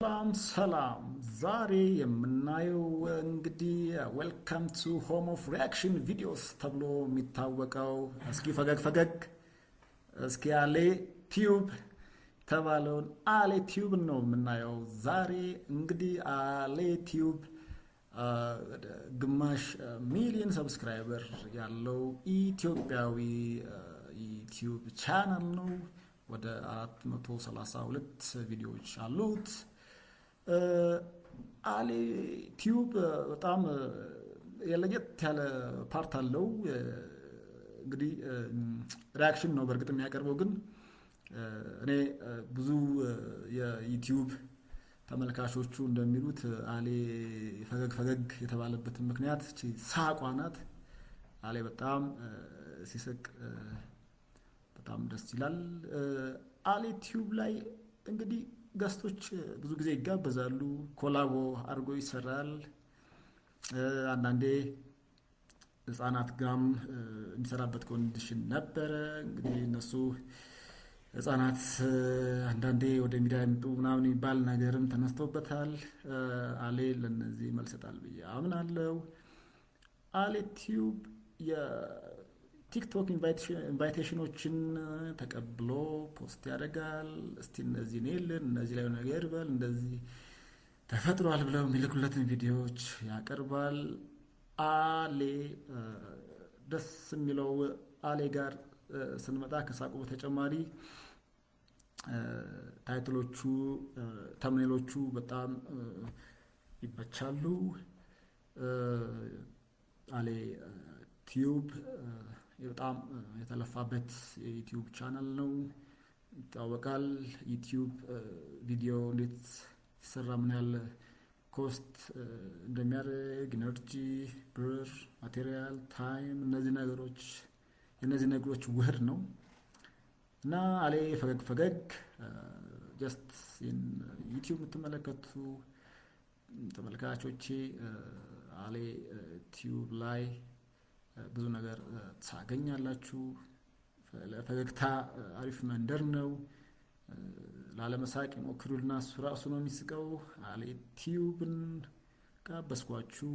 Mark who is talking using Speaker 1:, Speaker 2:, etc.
Speaker 1: ሰላም ሰላም፣ ዛሬ የምናየው እንግዲህ welcome to home of reaction videos ተብሎ የሚታወቀው፣ እስኪ ፈገግ ፈገግ እስኪ፣ አሌ ቲዩብ የተባለውን አሌ ቲዩብ ነው የምናየው ዛሬ። እንግዲህ አሌ ቲዩብ 0.5 ሚሊዮን subscriber ያለው ኢትዮጵያዊ ዩቲዩብ ቻናል ነው። ወደ 432 ቪዲዮዎች አሉት። አሌ ቲዩብ በጣም ለየት ያለ part አለው። እንግዲህ reaction ነው በእርግጥ የሚያቀርበው፣ ግን እኔ ብዙ የዩቲዩብ ተመልካቾቹ እንደሚሉት አሌ ፈገግ ፈገግ የተባለበትን ምክንያት ሳቋ ናት። አሌ በጣም ሲስቅ በጣም ደስ ይላል። አሌ ቲዩብ ላይ እንግዲህ guest ኦች ብዙ ጊዜ ይጋበዛሉ። Collabo አድርጎ ይሰራል። አንዳንዴ ህጻናት ጋም የሚሰራበት condition ነበረ። እንግዲህ እነሱ ህጻናት አንዳንዴ ወደ ሚዲያ የምጡ ምናምን የሚባል ነገርም ተነስቶበታል። አሌ ለነዚህ መልስ ይሰጣል ብዬ አምናለሁ። አሌ ቲዩብ የቲክቶክ invitation ኦችን ተቀብሎ post ያደርጋል። እስቲ እነዚህ ኔልን እነዚህ ላይ ነገር ይበል፣ እንደዚህ ተፈጥሯል ብለው የሚልኩለትን ቪዲዮዎች ያቀርባል። አሌ ደስ የሚለው አሌ ጋር ስንመጣ ከሳቁ በተጨማሪ title ኦቹ፣ thumbnail ኦቹ በጣም ይመቻሉ። አሌ ቲዩብ በጣም የተለፋበት የዩቲዩብ ቻናል ነው፣ ይታወቃል። ዩቲዩብ ቪዲዮ እንዴት ሲሰራ ምን ያህል cost እንደሚያደርግ፣ energy፣ ብር፣ material፣ time፣ እነዚህ ነገሮች የእነዚህ ነገሮች ውህድ ነው እና አሌ ፈገግ ፈገግ just ዩቲዩብ የምትመለከቱ ተመልካቾቼ አሌ ቲዩብ ላይ ብዙ ነገር ታገኛላችሁ። ለፈገግታ አሪፍ መንደር ነው። ላለመሳቅ ይሞክሩልና እሱ ራሱ ነው የሚስቀው። አሌ ቲዩብን ጋበዝኳችሁ።